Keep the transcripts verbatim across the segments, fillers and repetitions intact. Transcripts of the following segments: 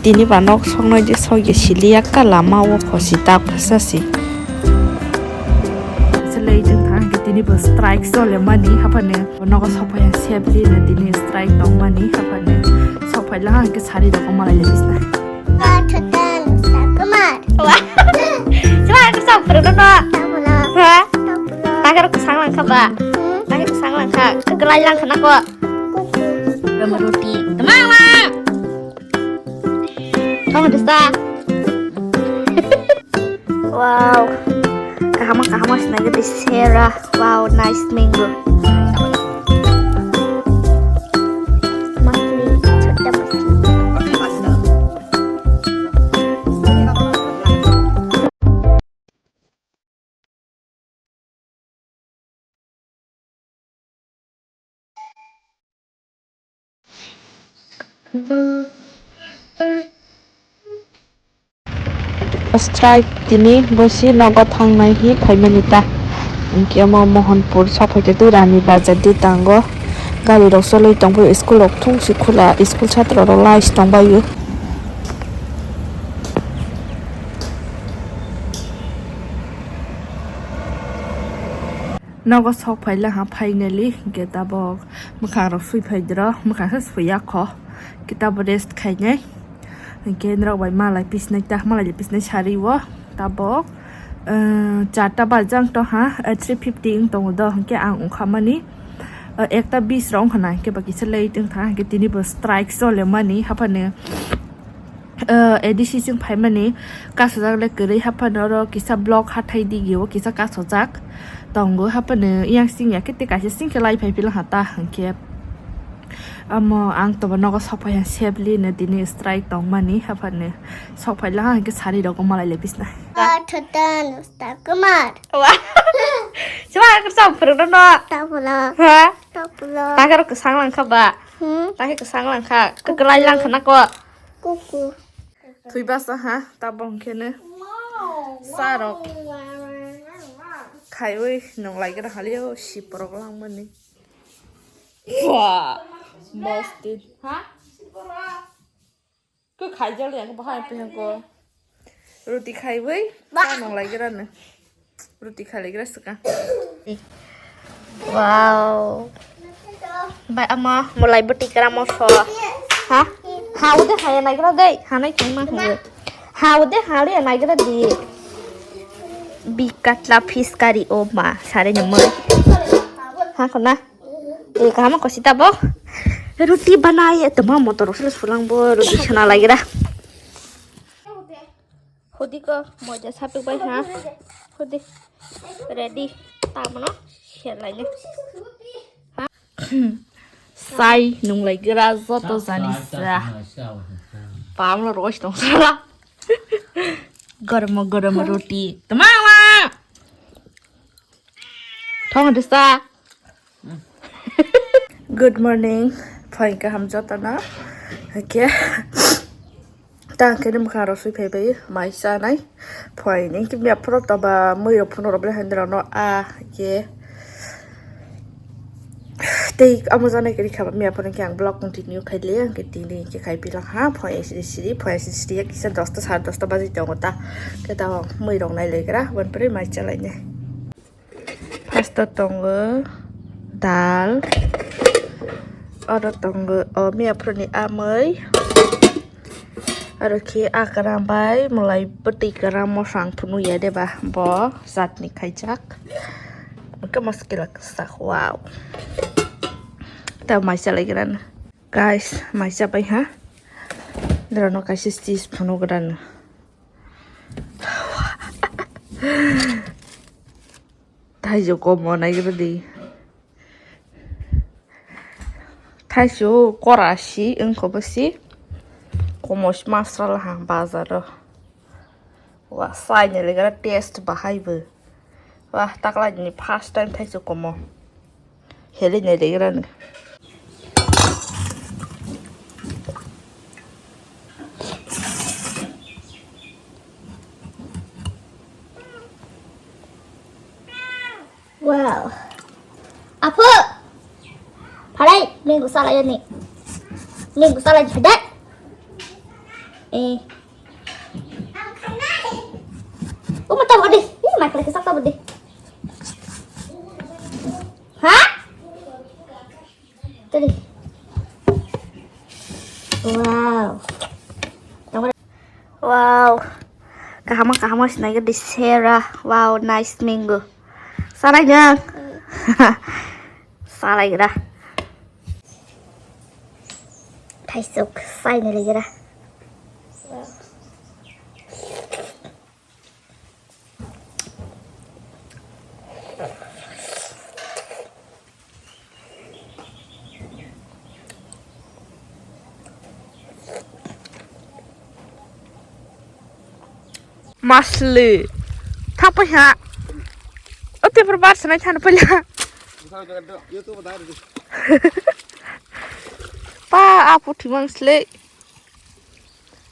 Tini ba nok soknoi di sokya siliya ka lama o khosi tak phasa si. Selei jeng thang ke tini bo strike sole mani hapane nogo sokphai safely na tini strike tong mani hapane sokphai lang ke sari rok malai le bisna. Wa. Cuma aku sokphai no. Ha? Takar kesang lang ka ba? Takar kesang lang ka. Kegelai lang ka nako. Roti. Temang lang. Tong desa. Wow. Kahama kahama sinai gede sera. Wow, nice mango. Masli, chota masli. Strike tini bosi nogo thangnai hi phaimani ta. Hinkhe omo Mohanpur sokphaikhe twi Rani Bazar di tango. Gari rok cholwi tongphio, school rok thungsi khula, school chatra rok lais tongbaio. Nogo sok phaila ha finally, hinkhe tabok mwkhang rok sui phaidro, mwkhang se suiya kho, hinkhe tabok rest khainai, hinkhe norok bai malai pisnai ta, malai pisnai sari o tabok, eh, charta bajang to ha, eh, three fifty wng tongo do, hinkhe ang wngkha mani, eh, ekta bis rok wngkha na, hinkhe ba kisa late wngkha, hinkhe tini bo strike chole mani haphano. Eh, A D C chwng phaimani kasajak le kwrwi haphano oro kisa block hathai digi o kisa kasajak tongo haphano yang sing ya khe tei kaisa sing khe lai phai phila ha ta hinkhe amo ang tobo nogo sok phai ya safely no tini strike tongmani haphano sok phai la hinkhe sari rok malai le bisna. Wa thotan Ustakumar. Wa. Chuma ang sok phwrwngno no. Tapulo. Ha? Tapulo. Takar kwsang lang kha ba? Hmm? Takar kwsang lang kha. Kwklai lang kha nako. Kuku. Thwi basa ha, tabok hwnkhe no. Sa rok khaiwi nung lai gra hali o siporok langmani. Wah, mostin. Ha? Kok khai jol yang bahai pe ko. Roti khaiwi sa nung lai gra no. Roti khalaigra swkang. Wow. Bai ama mulai bwtwi kwramo so. Ha? Ha ude haya naigra dei. Hanai thangma haya. Ha ude hali naigra di. Bikatla fish curry o ma sare ni mui. Ha kona. E kama kosi tabo. Roti banai tamo motor sulu sulang bo roti sana laigra. Hudi ko moja sapik bai ha. Hudi. Ready. Tamono. Selaini. Ha. Sai nung lai gra joto jani sa. Pamlo rois tong sala. Gormo gormo roti. Tamawa. Thong desa. Good morning. Phai kaham jotono. Okay. Ta khe ni mwkhang rok sui phai bai mai chanai. Phai ni khe miya phoro toba mui rok phunuk rok belai hai rok no a ye. Tei amo janai khe rikha miya phoro khe ang vlog continue khai le ang khe tini khe khai bilang ha phai siri siri phai siri siri kisa dosta sare dosta baji tongo ta. Khe ta mui rok nai lai gra wan pore mai cha lai nai. First o tongo dal, oro tongo o miya phuruni amoi, oro khe akram bai mwlai bwtwi kwrang mosang phunu ya deba bo chatni khaijak. Hwnkhe maskila kwchak, wow. Ta mai chalai gra no. Guys, mai chapai ha. Dorono kaisa cheese phunu gra no. Thaijo komo naigra di. Thaijo kora si wngkha bo si. Komo si masra laha bazar o. Wa sai ni legra taste bahai bo. Wa takla ni first time thaijo komo. Heli ni legra ni. Wow. Apo. Phalai, minggu salai ni. Minggu salai ni phalai. Eh. Uma tabo de. Ini makhluk kesak tabo de. Hah? Tadi. Wow. Wow. Kahama kahama sinai di Sarah. Wow, nice mango. Sarai jang. Sarai gra. Thaisuk, finally gra. Masli. Thapai ha. O paper bar sanai thana pala. Pa, apu thimang sle.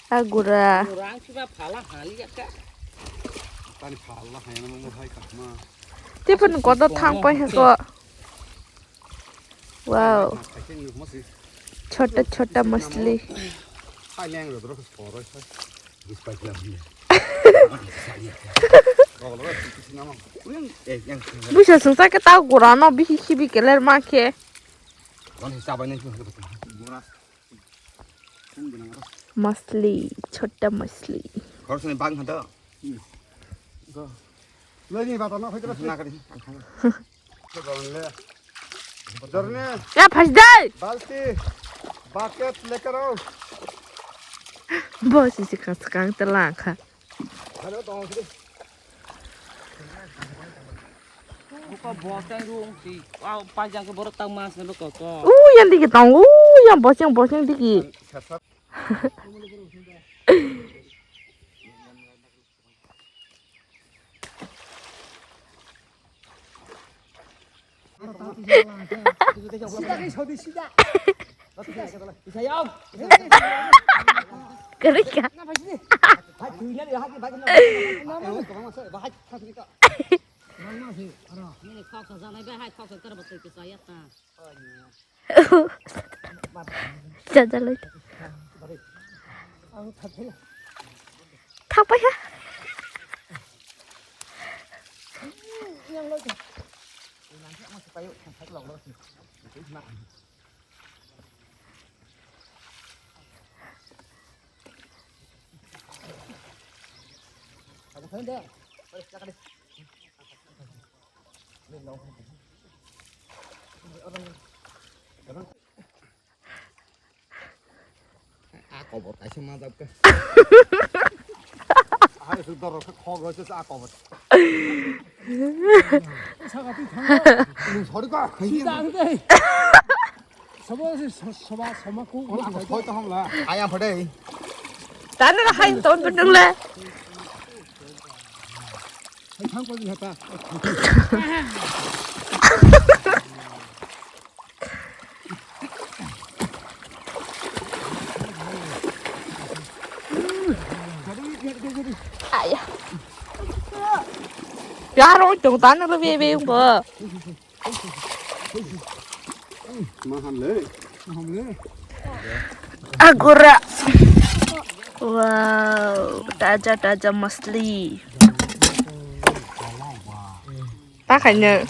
Agura. Orang siba phala hali ya ka. Tani phala hai na mo hai ka ma. Tipun kodo thang pai ha ko. Wow. Hai ke ni mo si. Chota chota masli. Hai leng ro ro ko ro. Bis pa kila. Busa sungsa ke tau gura no bihi khibi keler ma khe. Don hisab ai nai. Gura. Masli, chota masli. Khoroksa ni bang khanto. Go. Loi ni bata no khoi tara. Na kari. Dorne. Dorne. Ya phas dai. Balti. Bucket lekar aao. Boss isi khas kang telang kha. Aro to sidi. Buka bosai rung si. Wow, panjang ke borok tang mas ne beko to. Uh, yang digi tong. Uh, yang boseng boseng digi. Sida ke sodi sida. Kerja. Jajalai. Thapai ha. A kobor kaisa majak ka. Hai su doro ka khog roi sa a kobor. Saka ti thang. Ni sori ka. Sida ang dei. Sabo se so-, soba soma ku. Ola ko soi to hamla. Ayam phadei. Tana la hai ton tu nung le. Hai thang ko ni hata. Aya. Yaro tong tan ro be be bo. Maham le. Maham le. Agora. Wow, taja taja masli. Takhanya.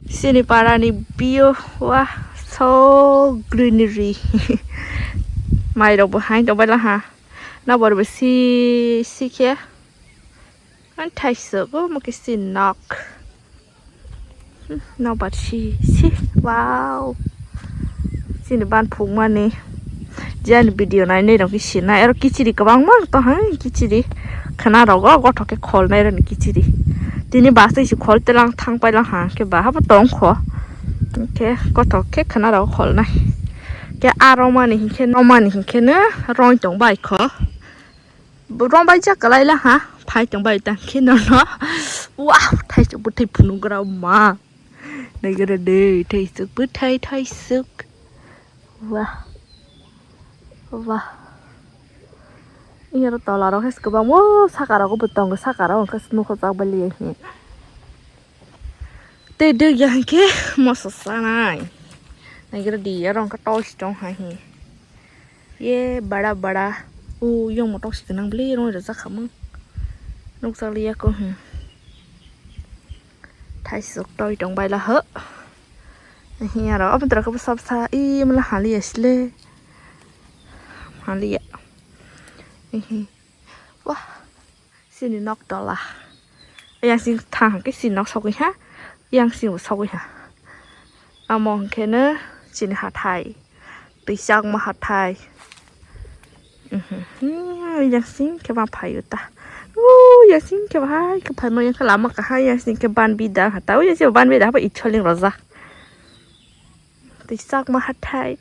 Sini parani view, wah, so greenery. Mai rok bo hai tong bai laha. Nabor bo si si khe. Ang thaisuk o mo khe si nok. Nokbar si si, wow. Chini ban phukmani. Jani video nainai rok khe sinai. Aro kichiri kwbangma tong hai kichiri. Khwna rogo gothok khe kholnai rani kichiri. Tini bus twi si khol telang thang pailang ha khe bahabo tong kho. Khe gothok khe khwna rogo kholnai. Khe aro mani hinkhe no mani hinkhe no roi tong bai kho. Rong bai jak kalai la ha, phai tong bai tang khe no no. Wow, thaisuk bwthai phunugra ma. Naigra de, thaisuk bwthai thaisuk. Wah. Wah. Iyaro tola rok hai kwbangma saka rogo bo tongo, saka rok hwnkhe nukho chak baliya hi. Tei dwgya hinkhe moso sanai. Naigra de, aro hwnkhe toys tong hai hi. Ye bada bada. U yong motok si gwnang bwle rong rwjak khamung. Nukjak liya ko hmm. Thaisok toi tong baila ho. Hi aro abdra ko sab sa i mala hali asle. Hali ya. Hi. Wah. Sini nok tola. Yang sing thang ke sini nok sogwi ha. Yang sing sogwi ha. Amo hwnkhe no chini hathai. Twi chakma hathai. Mhm. Hmm, yang sing ke ma phayu ta. Uh, yang sing ke bahai ke phano yang ke lama kahai yang sing ke ban bida hata. Uh, yang sing ban bida apa icholing roja. Twi chakma hathai.